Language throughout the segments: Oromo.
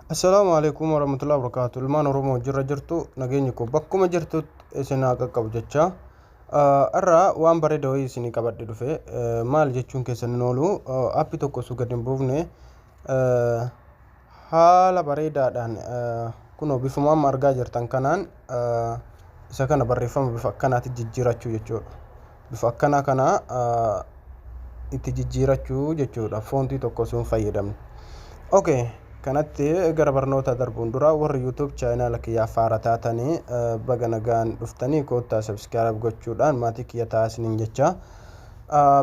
Assalaamu alaikum warahmatullahi wabarakatuh. Ilmaan Oromoo jirra jirtu, nageenyi koo bakkuma jirtutti isin haa qaqqabu jecha. Irraa waan bareeda wayii isinii qabadhe dhufe. Maal jechuun keessan hin oolu. Aappii tokko osoo gadi hin buufne haala bareedaadhaan kunoo bifuma amma argaa jirtan kanaan isa kana barreeffama bifa akkanaatti jijjiirachuu jechuudha. Bifa akkanaa kana itti jijjiirachuu jechuudha, foontii tokko osoo hin fayyadamne. Okay, kanatti gara barnoota darbuun dura warri YouTube chaayinaala kiyyaa faara taatanii baga nagaan dhuftanii, koottaa subscribe gochuudhaan maatii kiyya ta'aa isiniin jecha.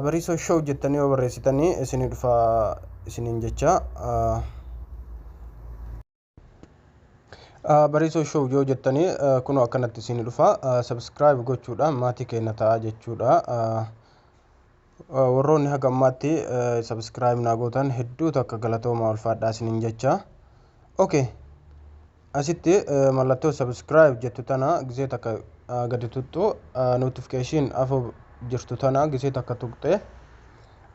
Bariisoo Show jettanii yoo barreessitanii isinii dhufa isiniin jecha. Bariisoo Show yoo jettanii kunoo akkanatti isinii dhufa. Subscribe gochuudhaan maatii keenya ta'aa jechuudha. Warroonni haga ammaatti subscribe naa gootan hedduu takka galatoomaa, ulfaadhaa isiniin jecha. Okay. Asitti mallattoo subscribe jettu tana gisee takka gadi tuxxu, notification afoo jirtu tana gisee takka tuqxe,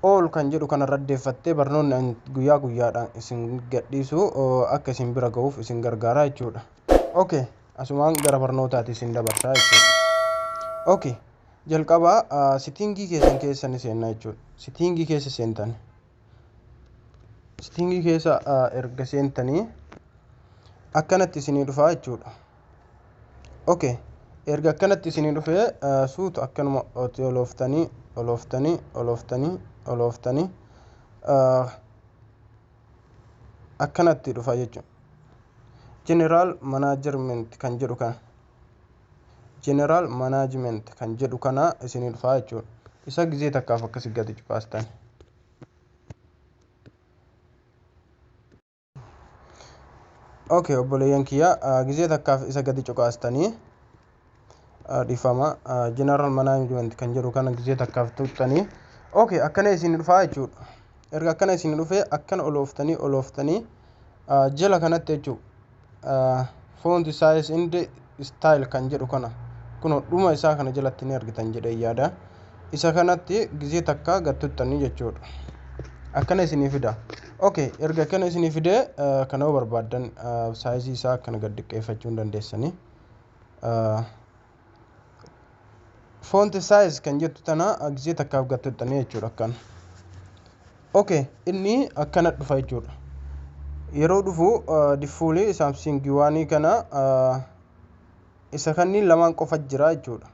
all kan jedhu kana raddeeffattee barnoonni an guyyaa guyyaadhaan isin gadhiisu akka isin bira ga'uuf isin gargaara jechuudha. Okay, asumaan gara barnootaati isin dabarsaa jechuudha. Okay, jalqaba sitiingii keessan keessa ni seenna jechuudha. Sitiingii keessa seentan. Sitiingii keessa erga seentanii akkanatti isinii dhufaa jechuudha. Okay. Erga akkanatti isinii dhufee suuta akkanuma olooftanii, olooftanii, olooftanii, olooftanii akkanatti dhufa jechuudha. General Management kan jedhu kana. General Management kan jedhu kana isinii dhufaa jechuudha. Isa gizee takkaaf akkasi gadi cuqaastan. Okay, obboleeyyan kiyya, gizee takkaaf isa gadi cuqaastanii, dhiifama, General Management kan jedhu kana gizee takkaaf tuqxanii, okay, akkana isin dhufaa jechuudha. Erga akkana isin dhufee akkana olooftanii, olooftanii jala kanatti jechuudha. Font size and style kan jedhu kana kunoo dhuma isaa kana jalatti ni argitan jedhee yaada. Isa kanatti gizee takka gad tuqxanii jechuudha. Akkana isinii fida. Okay, erga akkana isinii fidee kana yoo barbaaddan saayizii isaa akkana gad diqqeeffachuu hin dandeessanii. Font size kan jettu tana gizee takkaaf gad tuqxanii jechuudha akkana. Okay, inni akkana dhufa jechuudha. Yeroo dhufu diffuulii Samsung waanii kana isa kanniin lamaan qofa jira jechuudha.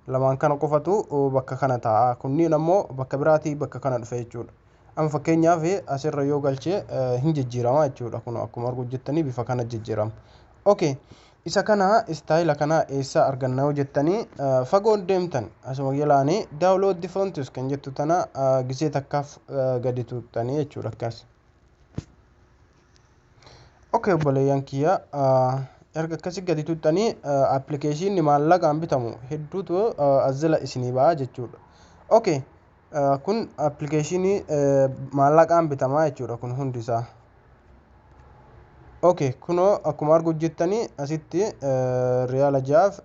Lamaan kana qofatu bakka kana taa'a. Kunniin ammoo bakka biraatii bakka kana dhufe jechuudha. Amma fakkeenyaaf asirra yoo galchee hin jijjiirama jechuudha. Kun akkuma arguu jettanii bifa kana jijjiirama. Okay. Isa kana istaayila kana eessaa arganna yoo jettanii, fagoon deemtan, asuma jalaanii download fonts kan jettu tana gisee takkaaf gadi tuqxanii jechuudha akkas. Okay, obboleeyyan kiyya, erga akkasi gadi tuqxanii appilikeeshinni maallaqaan bitamu hedduutu as jala isinii ba'a jechuudha. Okay, kun appilikeeshinii maallaqaan bitamaa jechuudha kun hundi isaa. Okay, kunoo akkuma arguu jettanii asitti riyaala 6f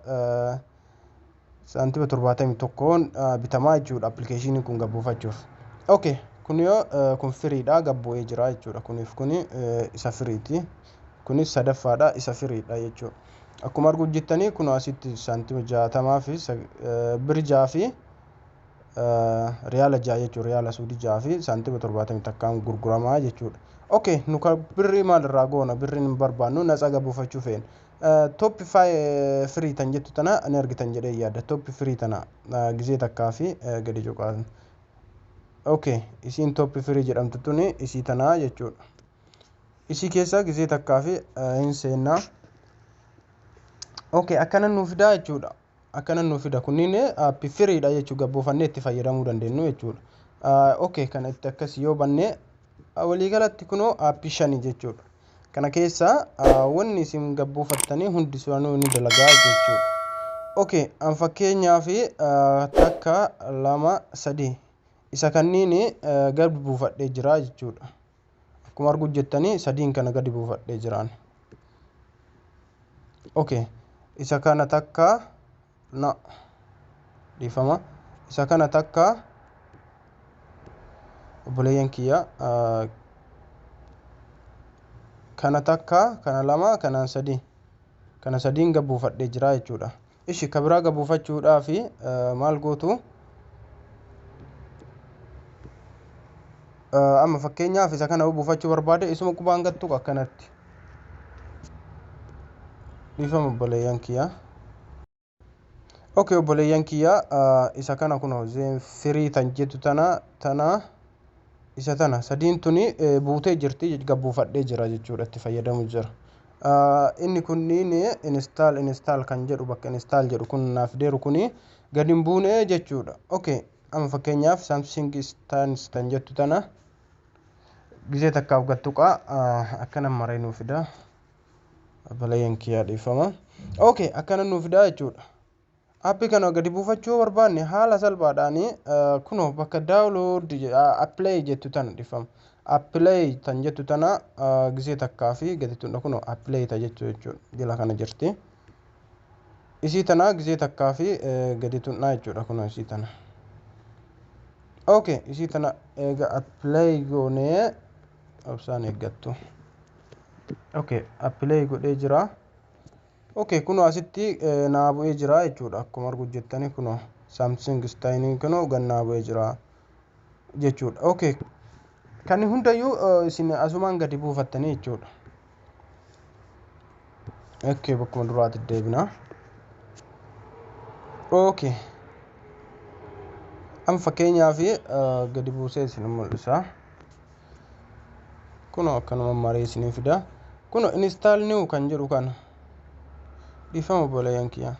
saantima 71n bitamaa jechuudha appilikeeshiniin kun gabbuufachuuf. Okay, kun yoo kun firiidha, gabbu'ee jira jechuudha. Kuniif kuni isa firiiti. Kunis sadaffaadha, isa firiidha jechuudha. Akkuma arguu jettanii kun asitti saantima 60 fi biri 6 fi riyaala 6 jechuudha. Riyaala Suudii 6 fi saantima 71n gurguramaa jechuudha. Okay, nu ka birrii maalirraa goona? Birriin hin barbaannu, natsa gabbuufachuu feena. Top free tan jettu tana ni argitan jedhee yaada. Top free tana gizee takkaa fi gadi cuqaasan. Okay, isiin top free jedhamtu tuni isii tanaa jechuudha. Isii keessa gizee takkaa fi hin seennaa. Okay, akkana nuu fidaa jechuudha. Akkana nuu fida. Kunniin aappii firiidha jechuudha. Gabbuufannee itti fayyadamuu dandeenyu jechuudha. Okay, kana itti akkas yoo banne waliigalatti kunoo aappii shani jechuudha. Kana keessa wanni isin gabbuufattanii hundi isaanii ni dalagaa jechuudha. Okay, an fakkeenyaaf takka, lama, sadi isa kanniin gadi buufadhee jira jechuudha. Akkuma arguu jettanii sadiin kana gadi buufadhee jiraan. Okay, isa kana takka na dhiifama. Isa kana takka, obboleeyyan kiyya. Kana takka, kana lama, kanaan sadi. Kana sadiin gabbuufadhee jira jechuudha. Ishi ka biraa gabbuufachuudhaaf maal gootu? Amma fakkeenyaaf isa kana buufachuu barbaade, isuma qubaan gattu akkanatti. Dhiifama, obboleeyyan kiyya. Okay, obboleeyyan kiyya, isa kana kunoo free tan jettu tana, tana, isa tana sadiin tuni buutee jirti, gabbuufadhee jira jechuudha, itti fayyadamu jira. Inni kunniin install install kan jedhu, bakka install jedhu kun naaf deeru kuni gadi hin buune jechuudha. Okay, amma fakkeenyaaf Samsung Styles tan jettu tana gizee takkaaf gattuqaa, akkana maree nuu fida. Obboleeyyan kiyyaa, dhiifama. Okay, akkana nuu fida jechuudha. Aappii kana gadi buufachuu barbaanne haala salphaadhaan kunoo bakka download apply jettu tana, dhiifama. Apply tan jettu tana gizee takkaa fi gadi tunda, kunoo apply ta jettu jechuudha. Jala kana jirti. Isii tana gizee takkaa fi gadi tunnaa jechuudha, kunoo isii tana. Okay, isii tana eega apply goonee obsaan eeggattu. Okay, apply godhee jira. Okay, kunoo asitti naa bu'ee jira jechuudha. Akkuma argu jettanii kunoo Samsung Styliin kunoo gad naa bu'ee jira jechuudha. Okay, kan hundayyuu isin asumaan gadi buufattanii jechuudha. Okay, bakkuma duraatti deebina. Okay. Amma fakkeenyaaf gadi buusee isin mul'isa. Kunoo akkanuma maree isinii fida. Kunoo install new kan jedhu kana. Dhiifama, obboleeyyan kiyya.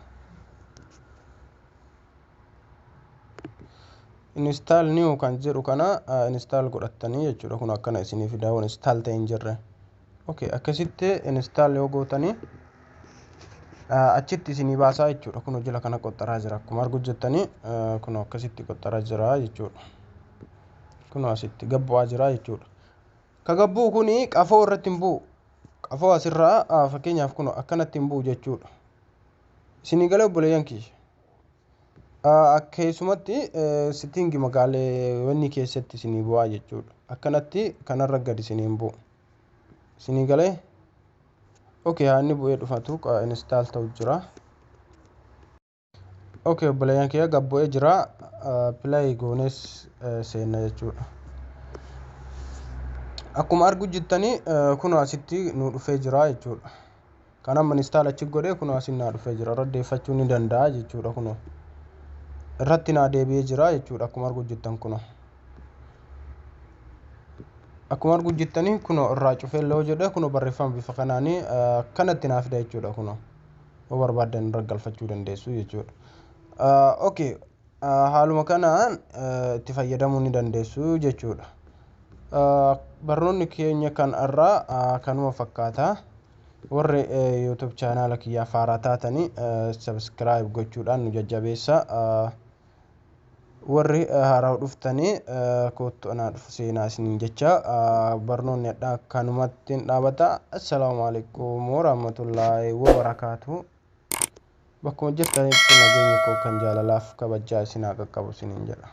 Install new kan jedhu kana install godhattanii jechuudha. Kun akkana isinii fida waan install ta'e hin jirre. Okay, akkasitti install yoo gootanii achitti isinii baasaa jechuudha. Kun jala kana qoxxaraa jira. Akkuma argu jettanii kun akkasitti qoxxaraa jira jechuudha. Kun asitti gabbu'aa jira jechuudha. Ka gabbuu kuni qafoo irratti hin bu'u. Qafoo asirraa fakkeenyaaf kun akkanatti hin bu'u jechuudha. Isinii galee, obboleeyyan kiyya? Keessumatti setting magaaleewwanni keessatti isinii bu'aa jechuudha. Akkanatti kanarra gadi isinii hin bu'u. Isinii galee? Okay, haa inni bu'ee dhufatu, install ta'u jira. Okay, obboleeyyan kiyya, gabbu'ee jira. Play goones seenna jechuudha. Akkuma argu jettanii kunoo asitti nu dhufee jira jechuudha. Kan amma install achi godhee kunoo asin naa dhufee jira. Irra deeffachuu ni danda'a jechuudha kunoo. Irratti naa deebi'ee jira jechuudha, akkuma argu jettan kunoo. Akkuma argu jettanii kunoo irraa cufee illee jedhe, kunoo barreeffama bifa kanaanii akkanatti naa fida jechuudha kunoo. Yoo barbaaddan irra galfachuu dandeessu jechuudha. Okay, haaluma kanaan itti fayyadamuu ni dandeessu jechuudha. Barnoonni keenya kan irraa kanuma fakkaata. Warri YouTube chaanaala kiyyaaf haaraa taatanii subscribe gochuudhaan nu jajjabeessa. Warri haaraa dhuftanii koottu anaa dhufu seenaa isiniin jecha, barnoonni hadhaa kanumatti hin dhaabata. Assalaamu alaikum warahmatullaahi wabarakaatu. Bakkuma jirtanitti nageenya koo kan jaalalaaf kabajaa isin haa qaqqabu isiniin jedha.